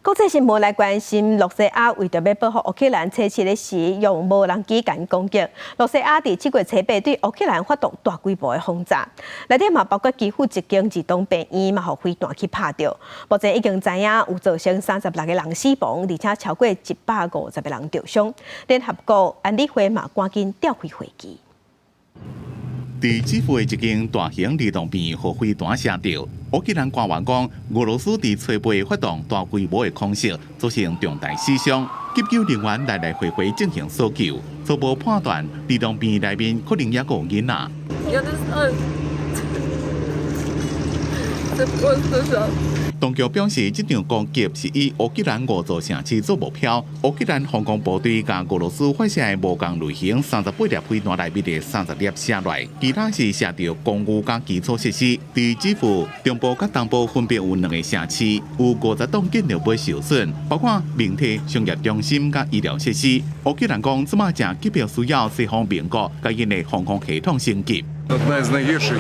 國際新聞來關心，露西亞為著欲報復烏克蘭，初七的時用無人機共攻擊。露西亞佇七月初八對烏克蘭發動大規模的轟炸，內底嘛包括基輔一間兒童病院嘛，予飛彈去拍著。目前已經知影有造成36個人死亡，而且超過150個人著傷。聯合國安理會嘛趕緊調開會議。佇基輔的一間大型兒童病院予飛彈射著，烏克蘭官員講，俄羅斯佇初八發動大規模的空襲，造成重大死傷，急救人員來來回回進行搜救，初步判斷兒童病院內面可能猶閣有囡仔。 Я не знаю. Це просто жах. 當局表示，這場攻擊是以烏克蘭五座城市做目標。烏克蘭防空部隊共俄羅斯發射的無仝類型38粒飛彈內面的30粒射落來，其他是射著公寓佮基礎設施。佇基輔中部佮東部分別有兩个城市，有50棟建築物受損，包括媒體、商業中心佮醫療設施。烏克蘭講，這馬誠急迫需要西方盟國共𪜶的防空系統升級。 Одна із найгірших,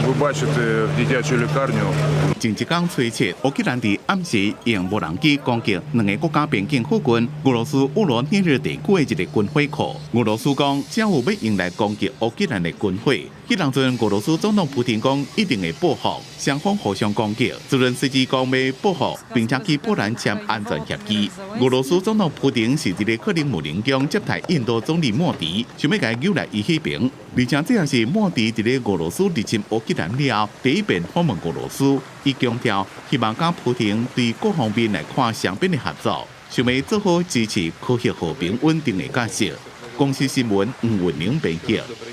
ви бачите дитячу лікарню. 前一工初七，烏克蘭佇暗時用無人機攻擊兩个國家邊境附近俄羅斯沃羅涅日地區的一个軍火庫。俄羅斯講，這有欲用來攻擊烏克蘭的軍火。彼當陣，俄羅斯總統普廷講一定會報復，雙方互相攻擊。澤倫斯基講欲報復，並且去波蘭簽安全協議。俄羅斯總統普廷是佇咧克里姆林宮接待印度總理莫迪，想欲共伊揪來伊彼爿。而且這也是莫迪佇咧俄羅斯入侵烏克蘭了後第一遍訪問俄羅斯。伊強調希望佮普廷對各方面來看雙邊的合作，想欲做好支持區域和平穩定的角色。公視新聞吳雲玲編輯。